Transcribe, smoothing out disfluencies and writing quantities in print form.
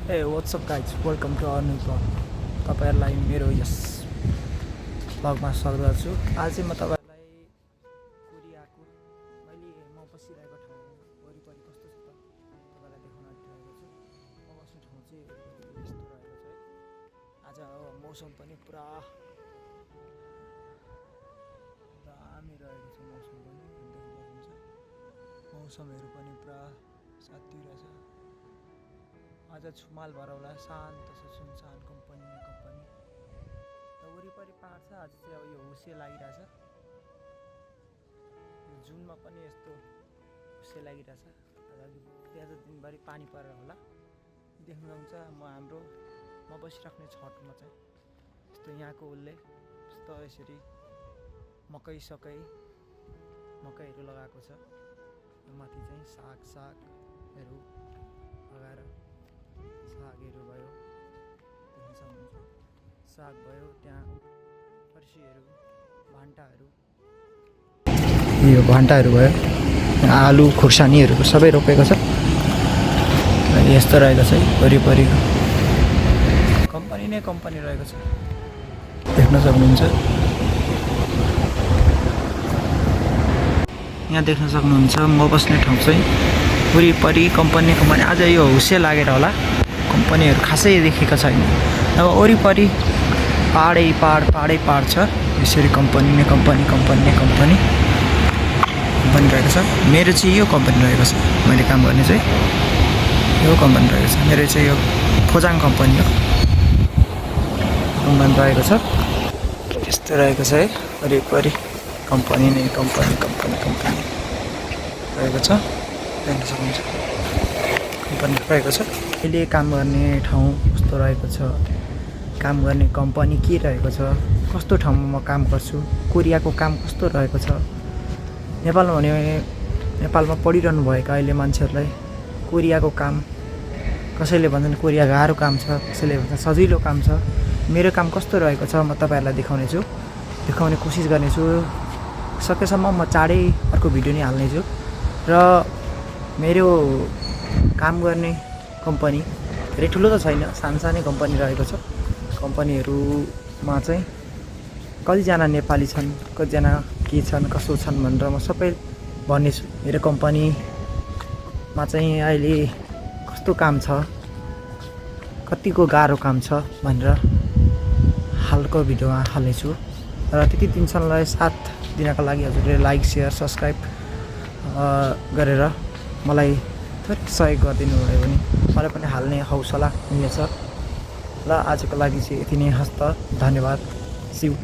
Hey, what's up guys? Welcome to our new vlog. तपाईहरुलाई मेरो यस भ्लगमा स्वागत गर्छु। आज चाहिँ म तपाईहरुलाई कोरियाको म बसिरहेको ठाउँ वरिपरि कस्तो छ त तपाईहरुलाई देखाउन आँटिरहेको छु। म बस्ने ठाउँ चाहिँ यस्तो रहेको छ है। आज मौसम पनि पुरा दामी रहेको छ मौसम पनि देख्न सक्नुहुन्छ। मौसमहरु पनि पुरा सात्विक रहेछ। आज छुमाल भरौला शान्त छ सुनसान कम्पनी त वरिपरि पहाड छ। आज चाहिँ अब यो हुसे लागिरहेछ। जुनमा पनि यस्तो हुसे लागिरहेछ। आज दिनभरि पानी परेर होला देख्न सक्नुहुन्छ। म बसिराख्ने छतमा चाहिँ यस्तो यहाँको उल्ले यस्तो यसरी मकैहरु लगाएको छ। माथि चाहिँ सागहरु लगाएर सागहरु भयो देख्न सक्नुहुन्छ। साग भयो त्यहाँ फर्सीहरु भान्टाहरु भयो आलु खुर्सानीहरु सबै रोपेको छ। यस्तो रहेको छ वरिपरि कम्पनी रहेको छ देख्न सक्नुहुन्छ। यहाँ देख्न सक्नुहुन्छ म बस्ने ठाउँ चाहिँ वरिपरि कम्पनी आज यो हुसे लागेर होला कम्पनीहरु खासै देखेको छैन। अब वरिपरि पहाडै पहाड छ। यसरी कम्पनी रहेको छ। मेरो चाहिँ यो कम्पनी रहेको छ। मैले काम गर्ने चाहिँ यो कम्पनी रहेको छ। मेरो चाहिँ यो फोजाङ कम्पनी हो कम्पनी रहेको छ। यस्तो रहेको छ है वरिपरि कम्पनी रहेको छ देख्न सक्नुहुन्छ। कम्पनी रहेको छ। अहिले काम गर्ने ठाउँ कस्तो रहेको छ, काम गर्ने कम्पनी के रहेको छ, कस्तो ठाउँमा म काम गर्छु, कोरियाको काम कस्तो रहेको छ। नेपालमा पढिरहनु भएका अहिले मान्छेहरूलाई कोरियाको काम कसैले भन्छन् कोरिया गाह्रो काम छ, कसैले भन्छ सजिलो काम छ। मेरो काम कस्तो रहेको छ म तपाईहरुलाई देखाउने कोसिस गर्नेछु। सकेसम्म म चाँडै अर्को भिडियो नै हाल्नेछु। र मेरो काम गर्ने कम्पनी धेरै ठुलो त छैन, सानो कम्पनी रहेको छ। कम्पनीहरुमा चाहिँ कतिजना नेपाली छन्, कतिजना के छन् कसो छन् भनेर म सबै भन्नेछु। मेरो कम्पनीमा चाहिँ अहिले कस्तो काम छ, कतिको गाह्रो काम छ भनेर हालको भिडियोमा हाल्नेछु। र त्यति दिनसम्मलाई साथ दिनको लागि हजुरले लाइक शेयर सब्स्क्राइब गरेर मलाई थोरै सहयोग गरिदिनु भयो भने मलाई पनि हाल्ने हौसला हुनेछ। ल आजको लागि चाहिँ यति नै हस्त। धन्यवाद। See you.